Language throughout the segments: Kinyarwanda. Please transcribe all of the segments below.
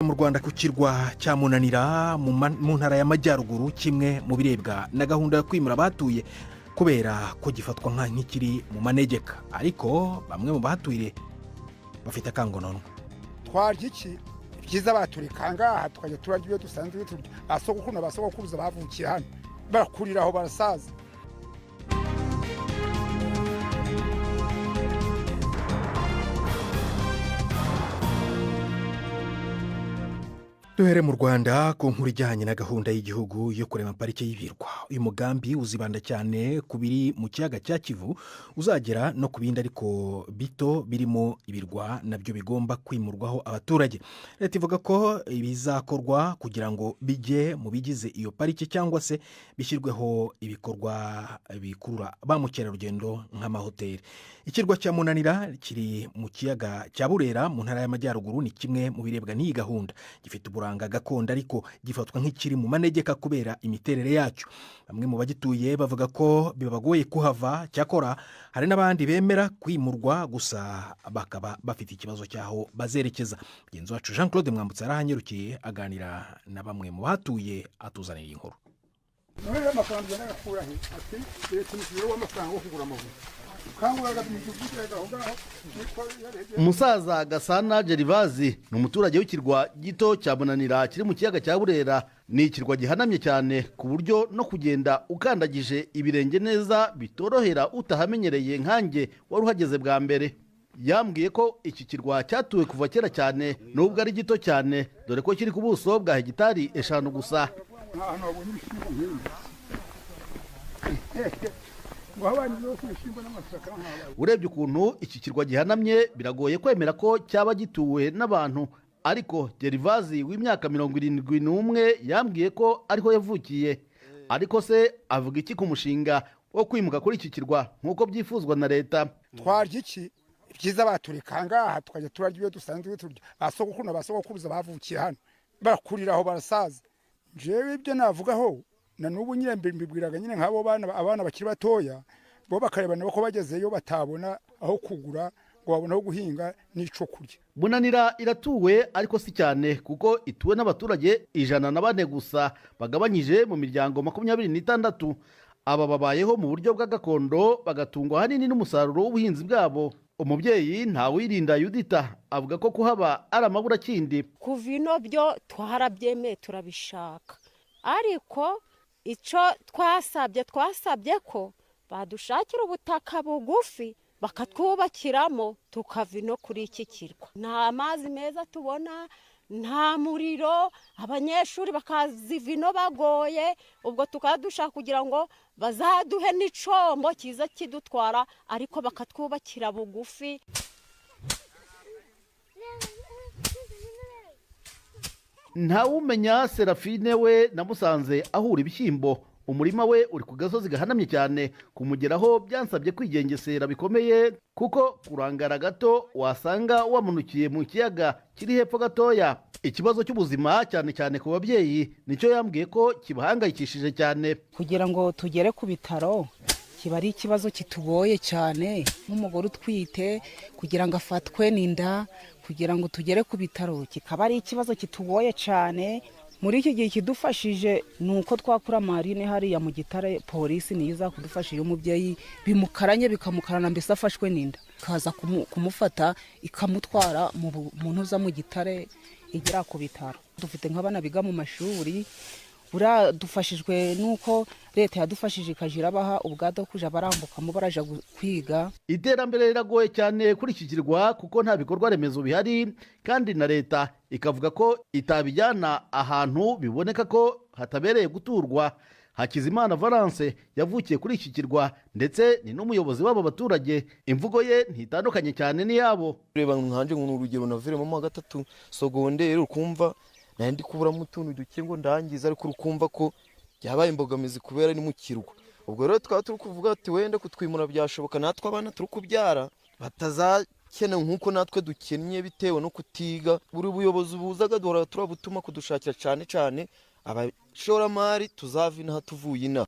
Mu Rwanda, ku kirwa cya Munanira mu Ntara y'Amajyaruguru, kimwe mu birebwa na gahunda yo kwimura abahatuye kubera ko gifatwa nk'ikiri mu manegeka, ariko bamwe mu bahatuye bafite akangononwa. Twarya iki? Ibyiza batureka ngaha tukajya turarya ibyo dusanzwe turya. Basogokuru na basogokuruza bavukiye hano, barakurira aho, barasaza. Duhere mu Rwanda ku nkuru ijyanye na gahunda y'igihugu yo kurema parike y'ibirwa. Uyu mugambi uzibanda cyane ku biri mu kiyaga cya Kivu, uzagera no ku bindi ariko bito birimo ibirwa nabyo bigomba kwimurwaho abaturage. Leta ivuga ko bizakorwa kugira ngo bijye mu bigize iyo parike cyangwa se bishyirweho ibikorwa bikurura ba mukerarugendo nk'amahoteli. Ikirwa cya Munanira kiri mu kiyaga cya Burera mu Ntara y'Amajyaruguru ni kimwe mu birebwa n'iyi gahunda. Gifite uburanga gakondo ariko gifatwa nk'ikiri mu manegeka kubera imiterere yacyo. Bamwe mu bagituye bavuga ko bibagoye kuhava, cyakora hari n'abandi bemera kwimurwa gusa bakaba bafite ikibazo cy'aho bazerekeza. Mugenzi wacu Jean Claude Mwambutsa yarahanyarukiye, aganira na bamwe mu bahatuye, atuzanira iyi nkuru. Noneho amafaranga ugenda agakura he? Ati leta imushyiriyeho amafaranga yo kugura amabuye, ukangurira imidugudu aho ngaho niko yarebye. Umusaza Gasana Gerivazi ni umuturage w'ikirwa gito cya Munanira kiri mu kiyaga cya Burera. Ni ikirwa gihanamye cyane ku buryo no kugenda ukandagije ibirenge neza bitorohera utahamenyereye nkanjye wari uhageze bwa mbere. Yambwiye ko iki kirwa cyatuwe kuva kera cyane, nubwo ari gito cyane, dore ko kiri ku buso bwa hegitari 5 gusa. Ahantu wabonye ibishyimbo nk'ibi, ngo abana bose ibishyimbo n'amasaka nk'aba. Urebye ukuntu iki kirwa gihanamye, biragoye kwemera ko cyaba gituwe n'abantu, ariko Gerivazi w'imyaka 71 yambwiye ko ariho yavukiye. Ariko se avuga iki ku mushinga wo kwimuka kuri iki kirwa nk'uko byifuzwa na leta? Twarya iki? Ibyiza batureka ngaha tukajya turarya ibyo dusanzwe turya. Basogokuru na basogokuruza bavukiye hano, barakurira aho, barasaza. Jewe ibyo navugaho na n'ubu nyine mbibwiraga nyine nk'abo bana, abana bakiri batoya, bo bakareba nabo ko bagezeyo batabona aho kugura ngo babone aho guhinga n'ico kurya. Munanira iratuwe ariko si cyane, kuko ituwe n'abaturage 104 gusa bagabanyije mu miryango 26. Aba babayeho mu buryo bwa gakondo, bagatungwa ahanini n'umusaruro w'ubuhinzi bwabo. Umubyeyi Ntawirinda Yudita avuga ko kuhaba ari amaburakindi. Kuva ino byo twarabyemeye, turabishaka, ariko icyo twasabye, twasabye ko badushakira ubutaka bugufi bakatwubakiramo tukava ino kuri iki kirwa. Nta mazi meza tubona, nta muriro, abanyeshuri bakaziva ino bagoye. Ubwo tukaba dushaka kugira ngo bazaduhe n'icombo kiza kidutwara, ariko bakatwubakira bugufi. Ntawumenya Serafine we namusanze ahura ibishyimbo. Umurima we uri ku gasozi gahanamye cyane, kumugeraho byansabye kwigengesera bikomeye, kuko kurangara gato wasanga wamanukiye mu kiyaga kiri hepfo gatoya. Ikibazo cy'ubuzima cyane cyane ku babyeyi nicyo yambwiye ko kibahangayikishije cyane. Kugira ngo tugere ku bitaro kiba ari ikibazo kitugoye cyane, nk'umugore utwite kugira ngo afatwe n'inda, kugira ngo tugere ku bitaro kikaba ari ikibazo kitugoye cyane. Muri iki gihe kidufashije ni uko twakura marine hariya mu Gitare, polisi niyo iza kudufasha iyo umubyeyi bimukaranye, bikamukarana mbese afashwe n'inda, ikaza kumufata ikamutwara mu ntuza mu Gitare igera ku bitaro. Dufite nk'abana biga mu mashuri, buriya dufashijwe n'uko leta yadufashije ikajya irabaha ubwato kuja barambukamo baraja kwiga. Iterambere riragoye cyane kuri iki kirwa kuko nta bikorwa remezo bihari, kandi na leta ikavuga ko itabijyana ahantu biboneka ko hatabereye guturwa. Hakizimana Valence yavukiye kuri iki kirwa ndetse ni n'umuyobozi w'abo baturage. Imvugo ye ntitandukanye cyane n'iyabo. Reba nkanje ngo ni urugero, naviremo mu wa gatatu sogonderi, ukumva nari ndi kuburamo utuntu duke ngo ndangize, ariko urukumva ko byabaye imbogamizi kubera ni mu kirwa. Ubwo rero tukaba turi kuvuga ati wenda kutwimura byashoboka, natwe abana turi kubyara batazakena nk'uko natwe dukennye bitewe no kutiga. Buri buyobozi buzaga duhora turabutuma kudushakira cyane cyane abashoramari, tuzava inaha tuvuye inaha.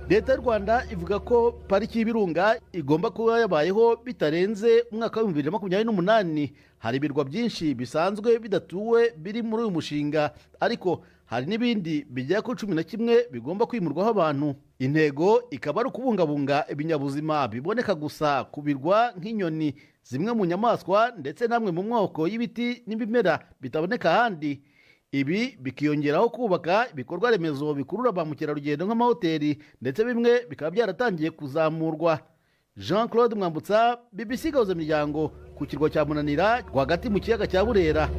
Leta y'u Rwanda ivuga ko pariki y'ibirunga igomba kuba yabayeho bitarenze umwaka wa 2028. Hari ibirwa byinshi bisanzwe bidatuwe biri muri uyu mushinga, ariko hari n'ibindi bigera kuri 11 bigomba kwimurwaho abantu. Intego ikaba ari ukubungabunga ibinyabuzima biboneka gusa ku birwa, nk'inyoni, zimwe mu nyamaswa ndetse n'amwe mu moko y'ibiti n'ibimera bitaboneka ahandi. Ibi bikiyongeraho kubaka ibikorwa remezo bikurura ba mukerarugendo nk'amahoteli, ndetse bimwe bikaba byaratangiye kuzamurwa. Jean Claude Mwambutsa, BBC Gahuza Miryango, ku kirwa cya Munanira rwagati mu kiyaga cya Burera.